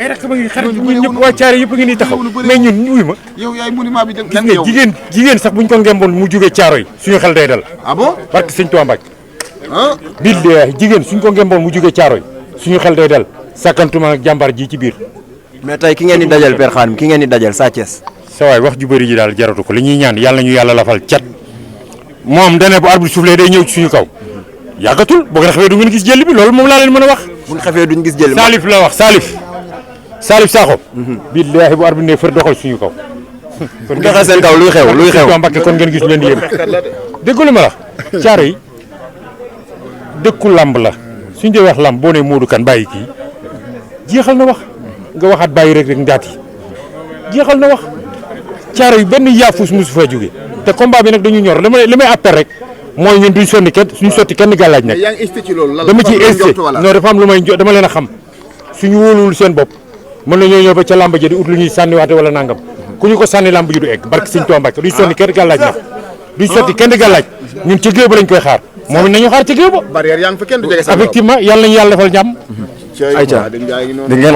ay rakk ba ngi xarit ñun ñëpp waa Thiaré yëpp a ngi nii taxaw mais ñun wuy ma yow yaay monument bi gis nga jigéen sax buñ ko ngemboon mu jógee Thiaro yi suñu xel day dal ah bon barke sëñ Tuubaa Mbàkke billahi jigéen suñ ko ngemboon mu jógee Thiaro yi suñu xel day dal sàkkantuma ak jàmbaar ji ci biir mais tey ki ngeen di dajal Père Khadim ki ngeen di dajal Sa Thiès sa waay wax ju bëri ji daal jaratu ko li ñuy ñaan yàlla nañu yàlla lafal cat moom dane bu arbitre soufflé day ñëw ci suñu kaw yàggatul boo ko xefee du ngeen gis jël bi loolu moom laa leen mën a wax bu ñu xefee duñ gis jël Salif la wax Salif Sakho billahi bu arbitre ne fër doxal suñu kaw kon doxee seen kaw luy xew Mbàkke kon ngeen gis leen di yéem déggu ma la Thiaré yi dëkku lamb la suñ dee wax lamb boo ne Modou Kane bàyyi kii jeexal na wax nga waxaat bàyyi rek ndaat yi jeexal na wax Thiaré yi benn yaafus mosu fa jóge te combat bi nag dañu ñor li may appel rek mooy ñun duñ sonni kenn suñu sotti kenn gàllaaj nag dama ci insisté non dafa am lu may dama leen a xam suñu wóoluwul seen bopp mën na ñoo ñëw ba ca làmb ji di ut lu ñuy sànniwaate wala nangam ku ñu ko sànni làmb ji du egg barke sëñ Tuubaa Mbàkke duñ sonni kenn gàllaaj nag duñ sotti kenn gàllaaj ñun ca géew ba lañ koy xaar moom it nañu xaar ca géew ba barrière yaa ngi fa kenn du jege effectivement yàlla nañu yàlla defal jàmm ayca dañ leen